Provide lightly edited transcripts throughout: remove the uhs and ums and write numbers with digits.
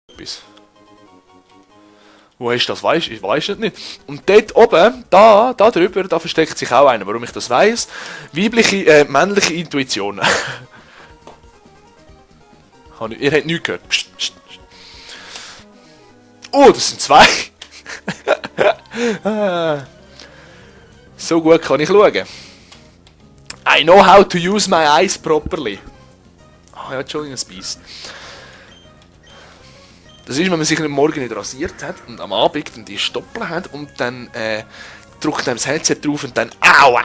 etwas. Wo ist das? Ich weiß es nicht. Und dort oben, da drüber, da versteckt sich auch einer. Warum ich das weiss? Weibliche, männliche Intuition. Ihr habt nichts gehört. Psst, psst, psst. Oh, das sind zwei. So gut kann ich schauen. I know how to use my eyes properly. Ah, ja, Entschuldigung, ein Biest. Das ist, wenn man sich am Morgen nicht rasiert hat und am Abend dann die Stoppeln hat und dann drückt einem das Headset drauf und dann aua!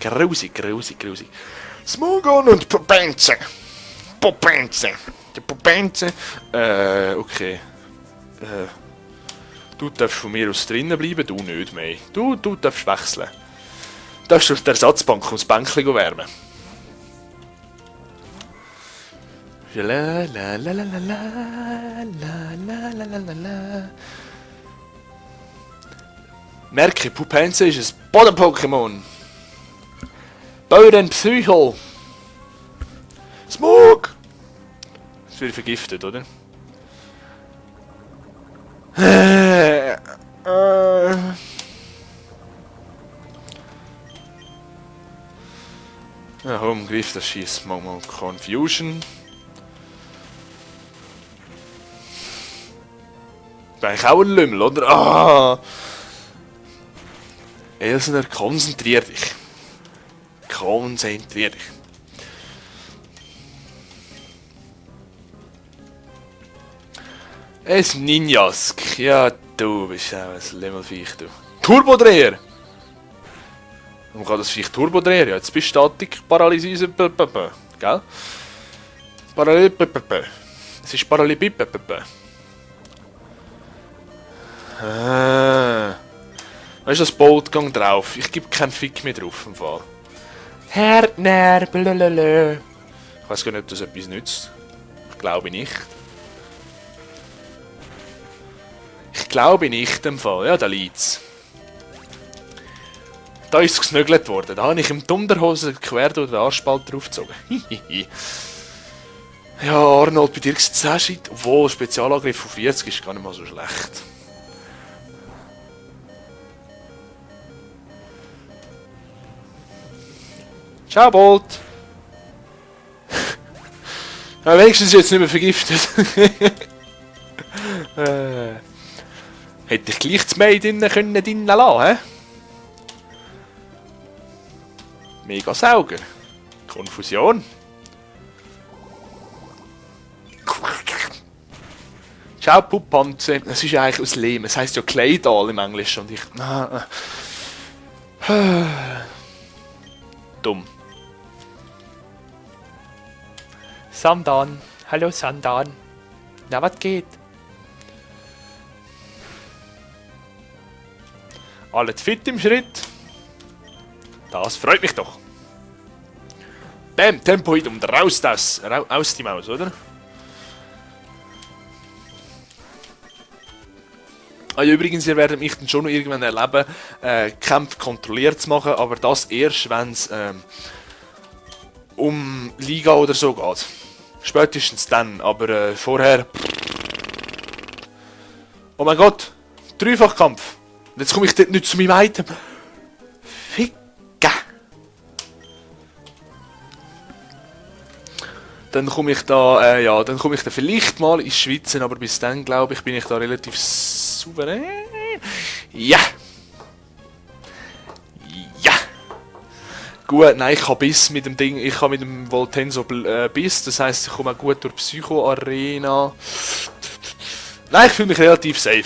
Grusig, grusig, grusig. Smogon und Popenze. Popenze. Die Popenze. Okay. Du darfst von mir aus drinnen bleiben, du nicht mehr. Du darfst wechseln. Du darfst auf der Ersatzbank ums Bänkchen wärmen. La la la la la la la la la la. Merke, Pupenze ist ein Boden-Pokémon. Boden-Psycho. Smog! Das wird vergiftet, oder? Ja, komm, griff das Schieß. Mal Confusion. Das ist eigentlich auch ein Lümmel, oder? Ah! Elsner, konzentrier dich. Konzentrier dich. Es Ninjask. Ja, du bist auch ein Lümmelviech, du. Turbodreher! Warum kann das Viech Turbodreher? Ja, jetzt bist du Statik, Paralyse, gell? Paralyse, es ist Paralyse, weißt du, das Boot gang drauf. Ich gebe keinen Fick mehr drauf im Fall. Härtner, blablabla. Ich weiß gar nicht, ob das etwas nützt. Ich glaube nicht. Ich glaube nicht im Fall. Ja, da liegt's. Da ist es gesnügelt worden. Da habe ich im Dunderhose quer durch den Arschspalt draufgezogen. Ja, Arnold, bei dir sieht es 10 Shit. Obwohl, Spezialangriff von 40 ist gar nicht mal so schlecht. Ciao, Bolt! Ja, wenigstens jetzt nicht mehr vergiftet. Hätte ich gleich das Mädchen drinnen lassen, hä? Mega Sauger. Konfusion. Ciao, Puppanze. Das ist ja eigentlich aus Lehm. Es heisst ja Claydol im Englischen. Und ich... Dumm. Sandan. Hallo Sandan. Na, was geht? Alles fit im Schritt? Das freut mich doch. Bam, Tempoid und raus das. Aus die Maus, oder? Ah, ja, übrigens, ihr werdet mich dann schon noch irgendwann erleben, Kämpfe kontrolliert zu machen, aber das erst, wenn es um Liga oder so geht. Spätestens dann, aber vorher... Oh mein Gott! Dreifachkampf! Und jetzt komme ich dort nicht zu meinem Item. Ficke! Dann komme ich da, ja, dann komme ich da vielleicht mal ins Schwitzen, aber bis dann, glaube ich, bin ich da relativ souverän. Ja! Ja! Gut, nein, ich habe Biss mit dem Ding, ich habe mit dem Voltenso Biss, das heisst, ich komme auch gut durch Psycho-Arena. Nein, ich fühle mich relativ safe.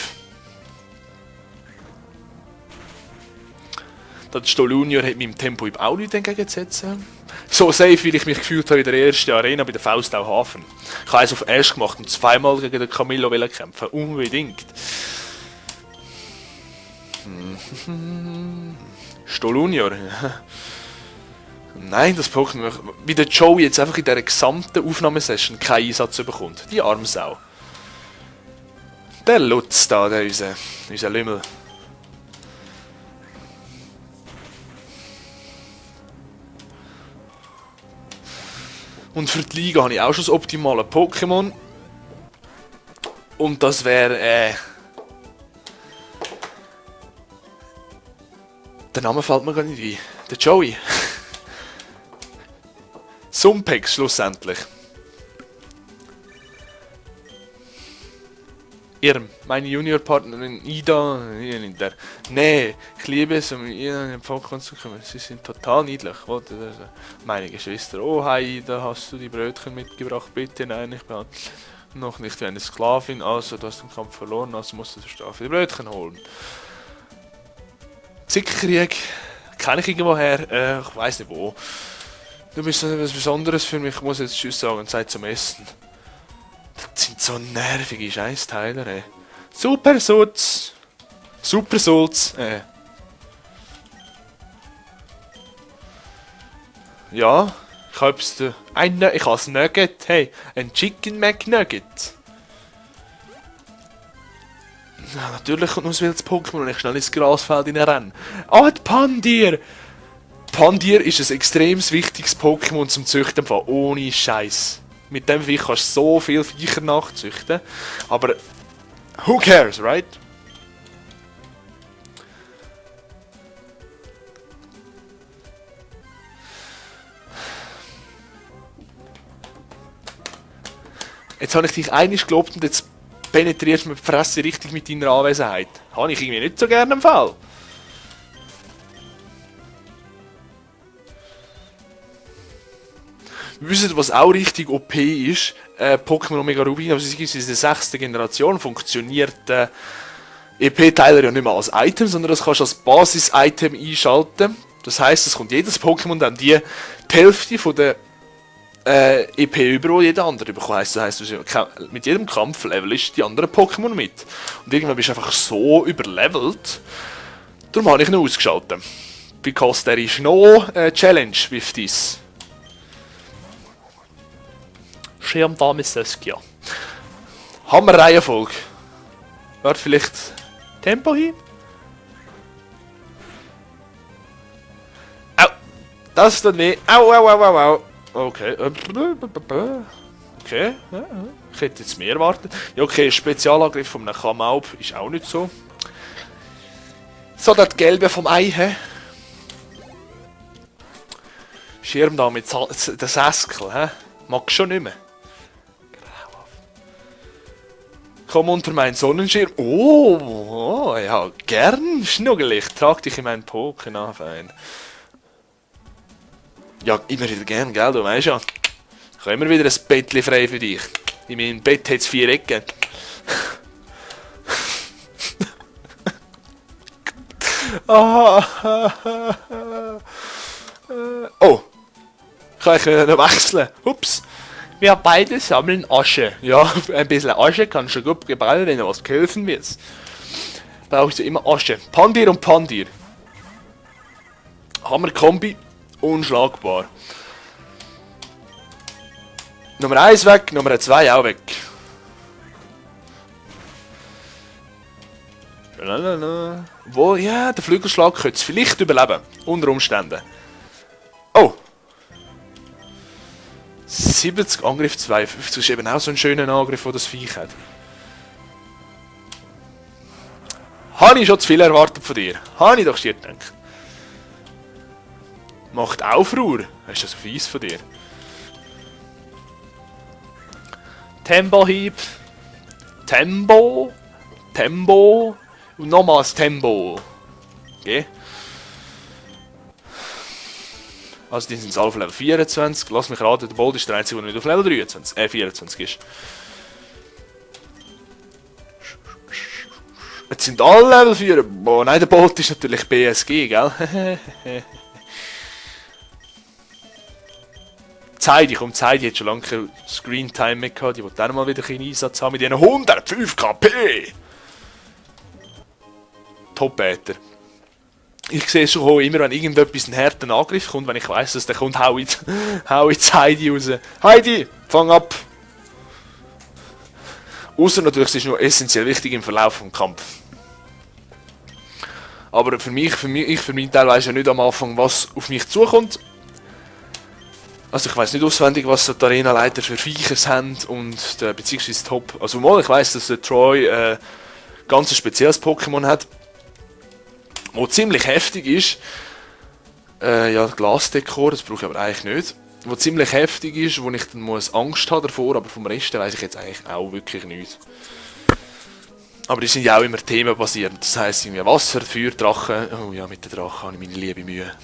Der Stolunior hat meinem Tempo auch nichts entgegenzusetzen. So safe, wie ich mich gefühlt habe in der ersten Arena bei der Faustau Hafen. Ich habe eins auf Ash gemacht und zweimal gegen den Camillo kämpfen. Unbedingt. Stolunior. Nein, das Pokémon, wie der Joe jetzt einfach in dieser gesamten Aufnahmesession keinen Einsatz bekommt. Die Armsau. Der Lutz da, der unser Lümmel. Und für die Liga habe ich auch schon das optimale Pokémon. Und das wäre, der Name fällt mir gar nicht ein. Der Joey. Sumpex schlussendlich. Irm, meine Juniorpartnerin Ida, nee, ich liebe es, um ihr in den Podcast zu kommen. Sie sind total niedlich, oder? Meine Geschwister, oh hi Ida, hast du die Brötchen mitgebracht? Bitte, nein, ich bin noch nicht wie eine Sklavin, also du hast den Kampf verloren, also musst du zur Strafe die Brötchen holen. Zickenkrieg, kenne ich irgendwoher, ich weiß nicht wo. Du bist etwas Besonderes für mich, ich muss jetzt Tschüss sagen, Zeit zum Essen. Das sind so nervige Scheißteile, ey. Super Sulz! Super Sulz! Ja, ich hab's da. Ich has Nugget, hey, ein Chicken McNugget. Ja, natürlich kommt noch ein wildes Pokémon und ich schnell ins Grasfeld renne. Ah, die Pandir! Pandir ist ein extrem wichtiges Pokémon zum Züchten, ohne Scheiß. Mit dem Viech kannst du so viele Viecher nachzüchten. Aber who cares, right? Jetzt habe ich dich einig gelobt und jetzt penetrierst du mir die Fresse richtig mit deiner Anwesenheit. Habe ich irgendwie nicht so gerne im Fall. Wisst ihr, was auch richtig OP ist? Pokémon Omega Rubin, aber sie gibt in der 6. Generation, funktioniert EP-Teiler ja nicht mehr als Item, sondern das kannst du als Basis-Item einschalten. Das heisst, es kommt jedes Pokémon dann die Hälfte von der EP über, die jeder andere bekommt. Das heisst, mit jedem Kampf levelst die anderen Pokémon mit. Und irgendwann bist du einfach so überlevelt. Darum habe ich ihn ausgeschaltet. Because there is no challenge with this. Schirmdame Saskia. Hammer-Reihenfolge. Warte, vielleicht Tempo hin? Au! Das tut weh. Au, au, au, au, au. Okay. Okay. Ich hätte jetzt mehr erwartet. Ja, okay, Spezialangriff von einem Kamaub ist auch nicht so. So, das Gelbe vom Ei, hä? Schirmdame, der Saskel, hä? Magst schon nicht mehr. Komm unter meinen Sonnenschirm. Oh, ja, gern, Schnuggelig. Trag dich in meinen Pokémon fein. Ja, immer wieder gern, gell, du weißt ja. Ich habe immer wieder ein Bettchen frei für dich. In meinem Bett hat es 4 Ecken. Oh, kann ich noch wechseln? Ups. Wir beide sammeln Asche. Ja, ein bisschen Asche kann schon gut gebrauchen, wenn du was geholfen wird. Brauchst du immer Asche. Pandir und Pandir. Hammer-Kombi. Unschlagbar. Nummer 1 weg, Nummer 2 auch weg. Lalalala. Wo, ja, der Flügelschlag könnte es vielleicht überleben. Unter Umständen. Oh! 70 Angriff 52. Das ist eben auch so ein schöner Angriff, den das Viech hat. Habe ich schon zu viel erwartet von dir? Habe ich doch schier gedacht. Macht Aufruhr. Das ist ja so fies von dir. Tempo-Hieb. Tempo. Tempo. Und nochmals Tempo. Okay. Also die sind alle auf Level 24. Lass mich raten, der Bold ist der einzige, der nicht auf Level 24 ist. Jetzt sind alle Level 4. Boah, nein, der Bolt ist natürlich BSG, gell? Zeidi, komm, Zeidi hat schon lange kein Screen Time mehr gehabt. Die will dann mal wieder einen Einsatz haben mit ihren 105 KP. Top-Äter. Ich sehe schon immer, wenn irgendetwas einen harten Angriff kommt, wenn ich weiss, dass der kommt, hau ich Heidi raus. Heidi, fang ab! Außer natürlich, es ist nur essentiell wichtig im Verlauf des Kampfes. Aber für mich Teil weiss ja nicht am Anfang, was auf mich zukommt. Also ich weiß nicht auswendig, was so die Arena-Leiter für Viechers haben und beziehungsweise Top. Also mal, ich weiß, dass der Troy ganz ein spezielles Pokémon hat, wo ziemlich heftig ist. Ja, Glasdekor, das brauche ich aber eigentlich nicht. Wo ziemlich heftig ist, wo ich dann muss Angst haben davor, aber vom Rest weiß ich jetzt eigentlich auch wirklich nichts. Aber die sind ja auch immer themenbasierend. Das heisst irgendwie Wasser, Feuer, Drachen. Oh ja, mit den Drachen habe ich meine liebe Mühe.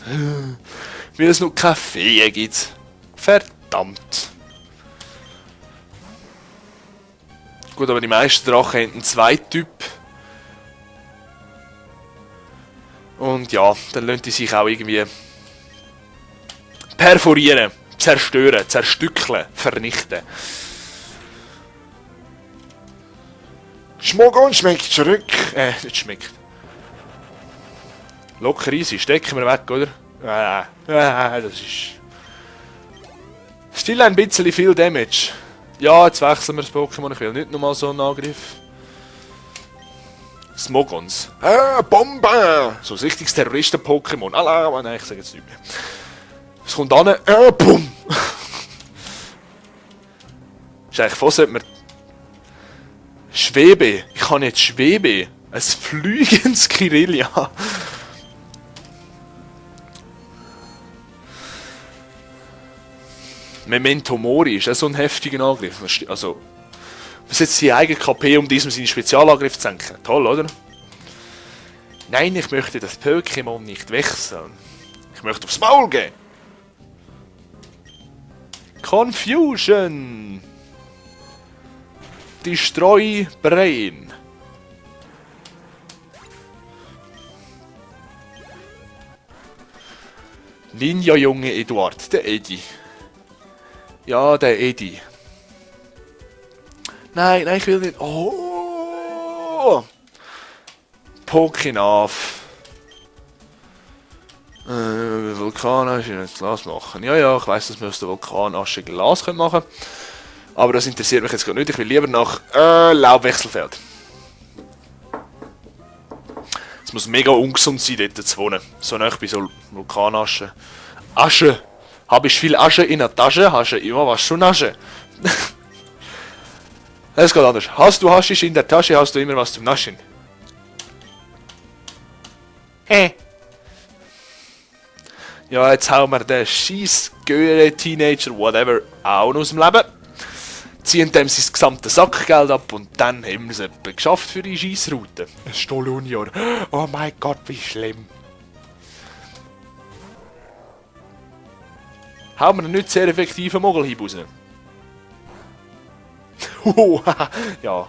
Weil es noch keine Feen gibt. Verdammt. Gut, aber die meisten Drachen haben einen Zweittyp. Und ja, dann lassen die sich auch irgendwie perforieren, zerstören, zerstückeln, vernichten. Schmogon schmeckt zurück. Nicht schmeckt. Locker easy, stecken wir weg, oder? Das ist... Still ein bisschen viel Damage. Ja, jetzt wechseln wir das Pokémon. Ich will nicht nochmal so einen Angriff. Smogons. Bombe! So ein richtiges Terroristen-Pokémon. Nein, ich sage jetzt nicht mehr. Es kommt an. Bumm! Ist eigentlich fast, sollte man... Schwebe. Ich kann jetzt Schwebe. Ein fliegendes Kirillia. Memento Mori ist auch so ein heftiger Angriff. Also, setzt seine eigene KP, um diesem seinen Spezialangriff zu senken. Toll, oder? Nein, ich möchte das Pokémon nicht wechseln. Ich möchte aufs Maul gehen. Confusion. Destroy Brain. Ninja-Junge Eduard, der Eddie. Ja, der Eddie. Nein, ich will nicht. Oh! Pokénav. Vulkanasche ins Glas machen. Ja, ich weiss, dass wir aus der Vulkanasche Glas machen können. Aber das interessiert mich jetzt gar nicht. Ich will lieber nach Laubwechselfeld. Es muss mega ungesund sein, dort zu wohnen. So nah bei so Vulkanasche. Asche! Habe ich viel Asche in der Tasche? Hast du immer was schon Asche? Das geht anders. Hast du Haschisch in der Tasche, hast du immer was zum Naschen. Ja, jetzt hauen wir den scheiß Göre, Teenager, whatever, auch aus dem Leben. Ziehen dem sein gesamtes Sackgeld ab und dann haben wir es etwa geschafft für die Scheissroute. Ein Stollunior. Oh mein Gott, wie schlimm. Haben wir einen nicht sehr effektiven Mogelhieb raus. Ja.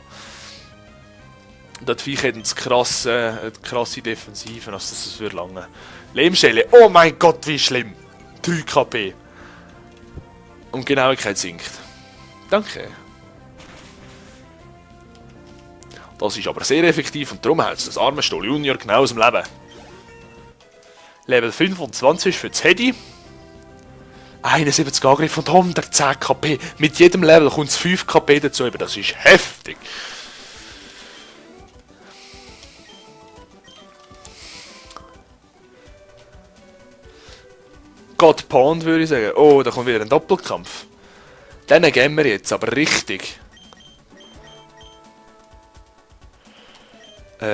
Das Viech hat eine krasse Defensive, als das würde lange. Lehmschelle, oh mein Gott, wie schlimm. 3 KP. Und Genauigkeit sinkt. Danke. Das ist aber sehr effektiv und darum hält es das arme Stoll Junior genau aus dem Leben. Level 25 für das Hedy. 71 Angriff und 110 KP. Mit jedem Level kommt es 5 KP dazu. Das ist heftig. God Pond würde ich sagen. Oh, da kommt wieder ein Doppelkampf. Den geben wir jetzt, aber richtig. Ich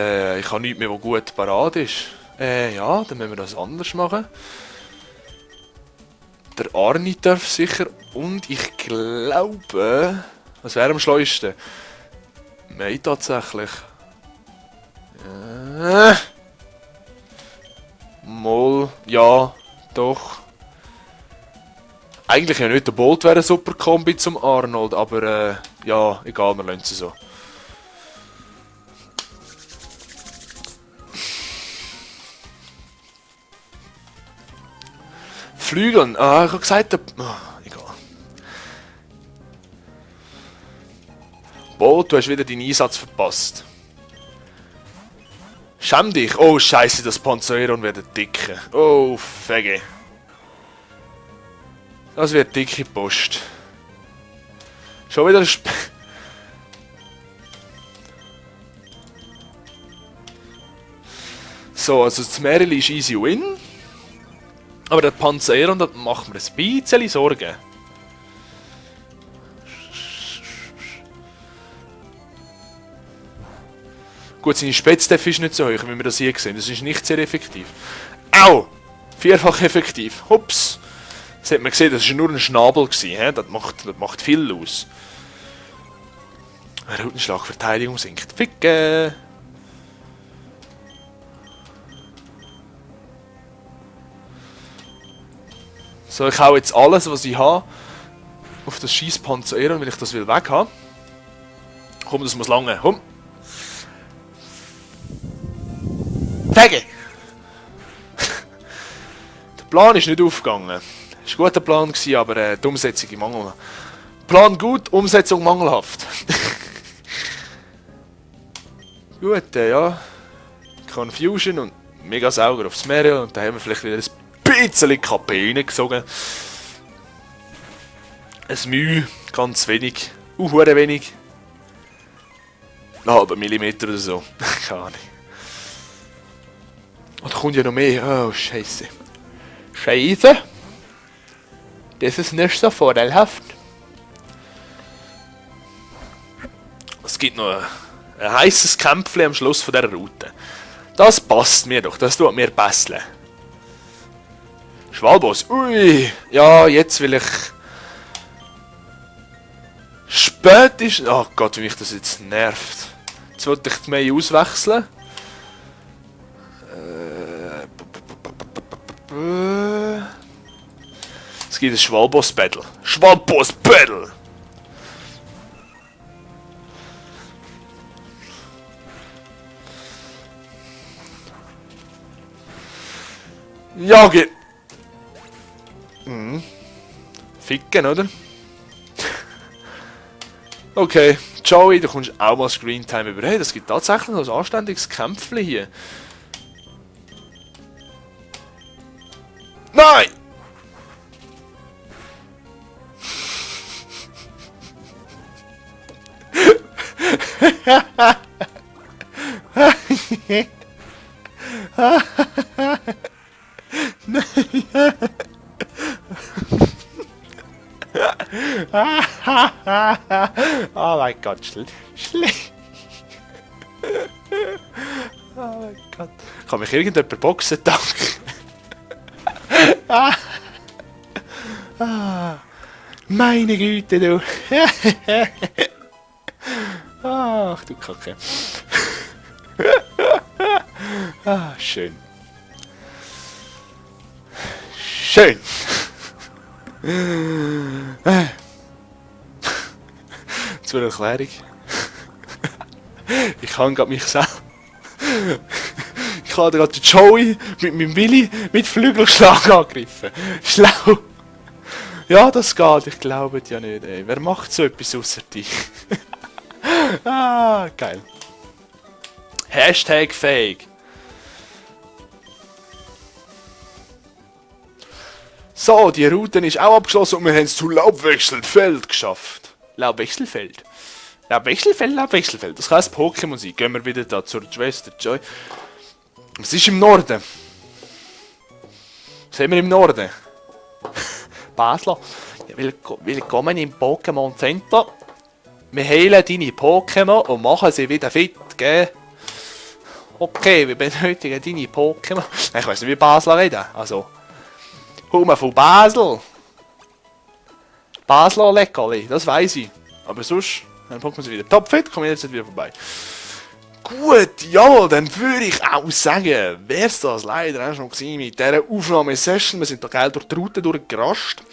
habe nichts mehr, was gut parat ist. Ja, dann müssen wir das anders machen. Der Arni darf sicher. Und ich glaube... Was wäre am schleusten? Nein, tatsächlich. Mal. Ja, doch. Eigentlich ja nicht der Bolt wäre eine super Kombi zum Arnold, aber ja, egal, wir lassen es so. Flügeln, ich habe gesagt, egal. Bolt, du hast wieder deinen Einsatz verpasst. Schäm dich. Oh, scheiße, das Panzeron wird dicke. Oh, Fege. Das wird dicke Post. Schon wieder so, also das Merrill ist easy win. Aber der Panzeron, das macht mir ein bisschen Sorgen. Gut, seine Spetzdef ist nicht so hoch, wie wir das hier sehen. Das ist nicht sehr effektiv. Au! Vierfach effektiv. Hups! Das hat man gesehen, das war nur ein Schnabel. Das macht viel aus. Rautenschlag, Verteidigung sinkt. Ficke! So, ich hau jetzt alles, was ich habe, auf das scheiß Panzeron, weil ich das will weg haben. Komm, das muss lange. Komm! Fege! Der Plan ist nicht aufgegangen. Es war ein guter Plan, aber die Umsetzung im Mangel. Plan gut, Umsetzung mangelhaft. Gut, ja. Confusion und mega sauger aufs Meer und da haben wir vielleicht wieder ein bisschen KP reingesogen. Ein Mühe, ganz wenig. Hure wenig. Ein halber Millimeter oder so. Keine Ahnung. Oh, da kommt ja noch mehr. Oh, Scheiße. Scheiße. Das ist nicht so vorteilhaft. Es gibt noch ein heißes Kämpfchen am Schluss von dieser Route. Das passt mir doch, das tut mir besseln. Schwalboss, ui! Ja, jetzt will ich... Spät ist... Oh Gott, wie mich das jetzt nervt. Jetzt wollte ich die Mai auswechseln. Es gibt ein Schwalboss-Battle. Schwalboss-Battle! Ja, geht. Ficken, oder? Okay, Joey, du kommst auch mal Screentime über. Hey, das gibt tatsächlich noch ein anständiges Kämpfchen hier. Nein! Oh mein Gott, schlecht. Oh mein Gott. Kann mich irgendjemand boxen, danke. Meine Güte, du. Ach du Kacke. Schön. Schön. Zur Erklärung. Ich kann gerade mich selbst. Ich habe gerade den Joey mit meinem Willi mit Flügelschlag angegriffen. Schlau. Ja, das geht. Ich glaube ja nicht, ey. Wer macht so etwas außer dich? Geil. Hashtag fake. So, die Route ist auch abgeschlossen und wir haben es zu Laubwechselfeld geschafft. Laubwechselfeld. Laubwechselfeld. Das kann ein Pokémon sein. Gehen wir wieder da zur Schwester Joy. Was ist im Norden? Was haben wir im Norden? Basler. Willkommen im Pokémon Center. Wir heilen deine Pokémon und machen sie wieder fit, gell? Okay, wir benötigen deine Pokémon. Ich weiß nicht, wie Basler reden. Also, komm von Basel. Basler Leckerli, das weiß ich. Aber sonst, dann Pokémon sind wieder topfit, kommen wir jetzt wieder vorbei. Gut, jawohl, dann würde ich auch sagen, wäre es das leider auch schon gewesen mit dieser Aufnahmesession. Wir sind da geil durch die Route durchgerascht.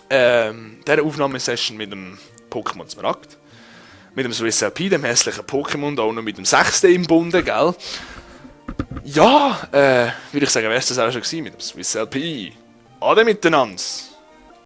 Diese Aufnahmesession mit dem Pokémon Smaragd. Mit dem Swiss LP, dem hässlichen Pokémon, da auch noch mit dem 6. im Bunde, gell? Ja, würde ich sagen, wäre es das auch schon gewesen mit dem Swiss LP. Ade miteinander!